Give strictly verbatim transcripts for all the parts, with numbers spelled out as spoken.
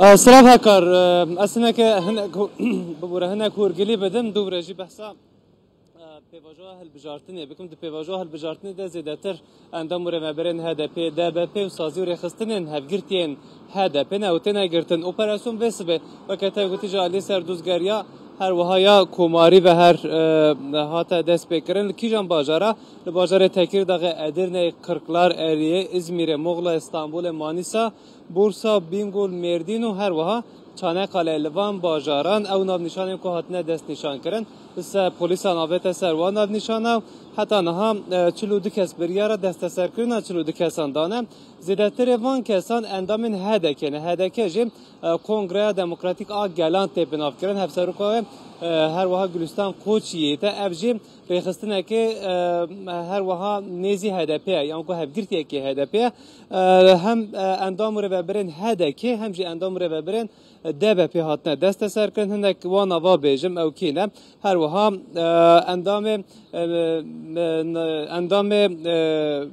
E, Silav Hekar, e, ez hineke, hinek, bibûre, hinek hûrgilî bidim, dûvre jî behsa, e, pêvajoya hilbijartinê bikim. Di pêvajoya hilbijartinê de zêdetir endam û rêveberên H D P, D B P û sazî û rêxistinên hevgirtiyên H D P ne û têne girtin. Operasyon vê sibê, weke te gotî, ji aliyê serdozgeriya her wiha ya komarî ve her, e, hate destpêkirin. Li kîjan bajara? Li bajarê Tekîrdağê, Edirneyê, Qirklar, Eriyê, Îzmîrê, Moxla, Stenbolê, Manîsa, Bursa, Bîngol, Mêrdîn û her wiha Çaneqaleyê. Li van bajaran ew navnîşanên ku hatine destnîşankirin, li ser polîsan avête ser wan navnîşana û heta niha, e, çil û du kes biryara desteserkirina çil û du kesan dane. Zêdetirê van kesan endamên H D K ne. H D K jî, e, Kongreya Demokratîk a Gelan tê binavkirin. Hevseroka wê, e, her wiha Gulistan Koçiyê te. Ev jî rêxistinekê, e, her wiha nêzî H D P ye, yan ku hevgirtiyekê H D P ye. E, hem, e, endam û rêveberên H D K, hem jî endam û rêveberên D B P hatine desteserkirin. Hinek wan nava bêjim, ew kî ne? Her wiha, e, endamê, e, e, endamê, e,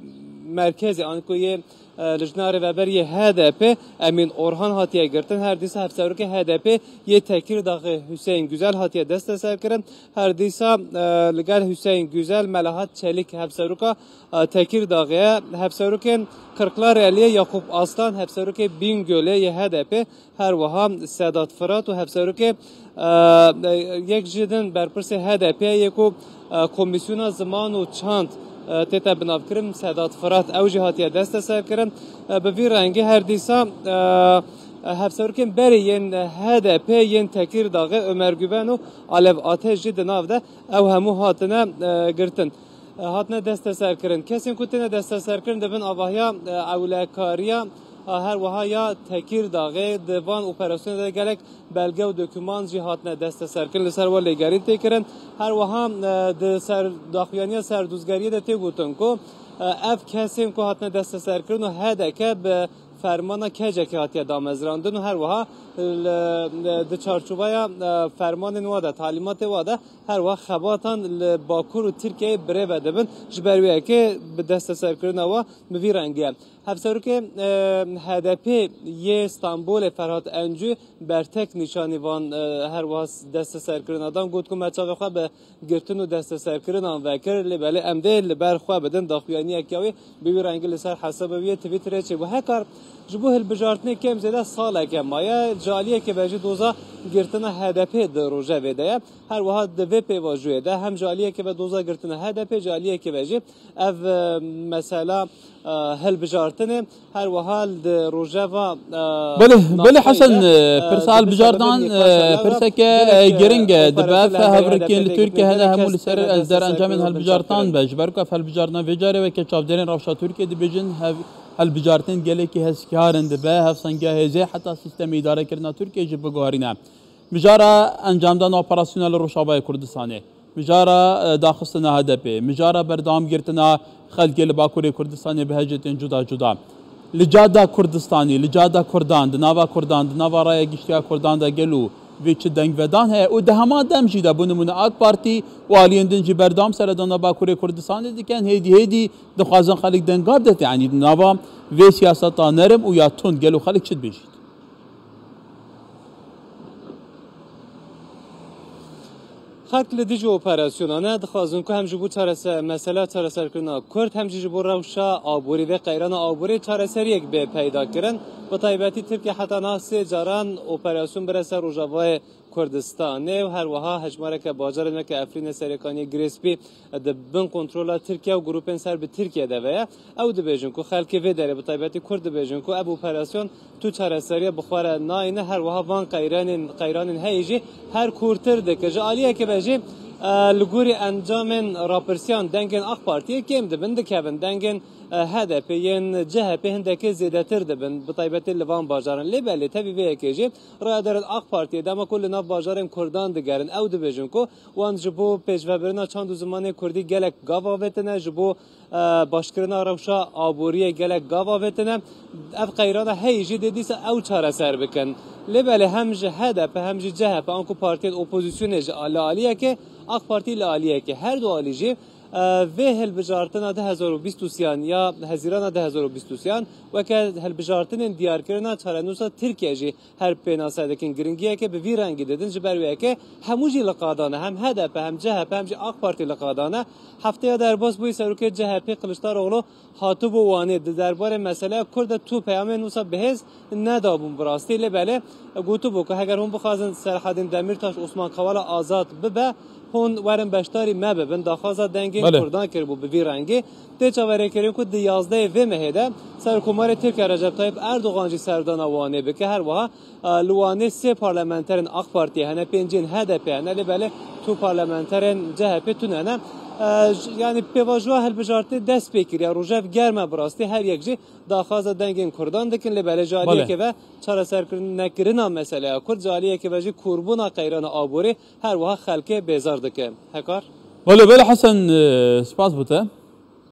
merkezê, an ku yê, e, Lijna Rêveber yê H D P, Emîn Orhan hatiye girtin. Her dîsa hevserokê H D P yê Tekîrdağê Hüseyin Güzel hatiye desteserkirin. Her dîsa, e, li gel Hüseyin Güzel, Melahat Çelik hevseroka, e, Tekîrdağê ye. Hevserokên Qirklareliyê Yakup Aslan, hevserokê Bîngölê yê H D P, her wiha Sedat Firat û hevserokê, e, yek ji din berpirsê H D P yê ku, e, Komîsyona Ziman û Çand, e, tête binavkirin, Sedat Firat, ew jî hatiye desteserkirin. E, bi vî rengî her dîsa, e, hevserokên berê yên H D P yên Tekîrdağê Ömer Güven û Alev Ateş jî di nav de, ew hemû hatine, e, girtin. E, hatine desteserkirin. Kesên ku têne desteserkirin dibin avahiya, e, ewlekariya, e, her wiha ya Tekîrdağê. Di van operasyonê de gelek belge û dokûman jî hatine desteserkirin. Li ser we lêgerîn tê kirin. Her wiha, e, di ser daxuyaniya serdozgeriyê de tê gotin ku, e, ev kesên ku hatine desteserkirin û H D K bi fermana kecekê hatiye damezrandin û her wiha li, di çarçoveya, e, fermanên wa de, talîmatê wa de, her wiha xebatan li Bakur û Tirkiyeyê birêve dibin. Ji ber wê yekê bi desteserkirina wa bi vî rengî ye. Hevserokê, e, H D P yê Stenbolê Ferhat Encû bertek nîşanî van, e, her wiha desteserkirina dan, got ku me çavê xwe bi girtin û desteserkirinan vekir, lê belê em dê li ber xwe bidin daxuyaniyeke wê. Bi wî rengî li ser hesabê wî yê Twitterê çêbû. Hekar ji bo hilbijartinê kêm zêde saleke maye, ji aliyekê ve jî doza girtina H D P di rojevê de ye. Her wiha di vê pêvajoyê de hem ji aliyekê ve doza girtina H D P, ji aliyekê ve jî ev, e, mesela, e, hilbijartinê her wiha li di rojeva, e, Belê, belê navçeyê Hesen, de, e, e, pirsa di hilbijardan, e, pirseke, e, giring e. Dibe ev hevrikên li Tirkiye hene hemû li ser, e, derencamên hilbijartan be. Ji ber ku ev hilbijartina vê carê weke çavdêrên rewşa Tirkiye dibêjin, hev-, hilbijartin gelekî hezkar in, dibe hevsengiya hêzê heta sîstemê îdarekirina Tirkiye jî biguherîne. Mijara encamdana operasyona li Rojavayê Kurdistanê, mijara, e, daxistina H D P, mijara berdewamgirtina xelkê li Bakurê Kurdistanê bi hejêtên cuda cuda. Li cada Kurdistanê, li cada Kurdan, di nava Kurdan, di nava raya giştiya Kurdan de gelo vê çi dengvedan heye û di hema dem jî de, bo nimûne, AK Partî û aliyên din jî berdewam seredana Bakurê Kurdistanê dikin, hêdî hêdî dixwazin xelk denga bidete, yanî di nava vê siyaseta nerm û ya tund gelo xelk çi dibêjît? Xelk li dijî operasyona ne, dixwazin ku hem ji bo çarese-, mesela çareserkirina Kurd, hem jî ji bo rewşa aborî vê qeyrana aborî çareseriyek bê peyda kirin. Bi taybetî Tirkiye heta niha sê caran operasyon bire ser Rojavayê Kurdistanê û her wiha hejmareke bajarên weke Efrînê, Serêkaniyê, Girê Spî di bin kontrola Tirkiye û grûpên ser bi Tirkiye de ve ye. Ew dibêjin ku xelkê vê derê, bi taybetî Kurd, dibêjin ku ev operasyon tu çareseriya bi xwe re nayîne, her wiha van qeyranên, qeyranên heyî jî her kûrtir dike. Ji aliyekê ve jî, e, li gorî encamên rapirsiyan dengên AK Partiyê kêm dibin, dikevin. Dengên, e, H D P yên C H P hindekê zêdetir dibin, bi taybetî li van bajaran. Lê belê tevî vê yekê jî rayedarên AK Partiyê dema ku li nav bajarên Kurdan digerin, ew dibêjin ku wan ji bo pêşvebirina çand û zimanê Kurdî gelek gav avêtine, ji bo e, başkirina rewşa aboriyê gelek gav avêtine. Ev qeyrana heyî jî dê dîsa ew çareser bikin. Lê belê hem ji H D P hem jî C H P, anku partiyên opozisyonê ji li aliyekê, AK Partî li aliyekê, her du alî jî, Vê hilbijartina du hezar û bîst û sêyan ya Hezîrana du hezar û bîst û sêyan weke hilbijartinên diyarkirina çarenûsa Tirkiye jî her pênase dikin. Giringiyeke bi vî rengî didin, ji ber wê yekê hemû jî li qadan e. Hem H D P, hem C H P, hem jî AK Partî li qadan e. Hefteya derbas bûyî serokê C H P Kiliçdaroglu hatibû Wanê, di derbarê meseleya Kurd de tu peyamên wisa bihêz nedabûn bi rastî. Lê belê gotibû ku heger hûn bixwazin Serhedîn Demîrtaş, Osman Kavala azad bibe, hûn werin beşdarî me bibin, daxwaza dengên Belê. Kurdan kiribû bi vî rengî. Tê çaverêkirin ku di yazdehê vê mehê de Serokkomarê Tirkiye Recep Tayyip Erdogan jî serdana Wanê bike. Her wiha, e, li Wanê sê parlamenterên AK Partiyê hene, pêncên H D P hene, lê belê tu parlamenterên C H P tune ne. E, j-, yanî pêvajoya hilbijartinê dest pê kiriye. Rojevgerm e bi rastî, her yek jî daxwaza dengên Kurdan dikin, lê belê ji Belê. aliyekê ve çareserkirin nekirina meseleya Kurd, ji aliyekê ve jî kûrbûna qeyrana aborî her wiha xelkê bêzar dike. Hekar? Belê, belê Hesen, e, spas bo te.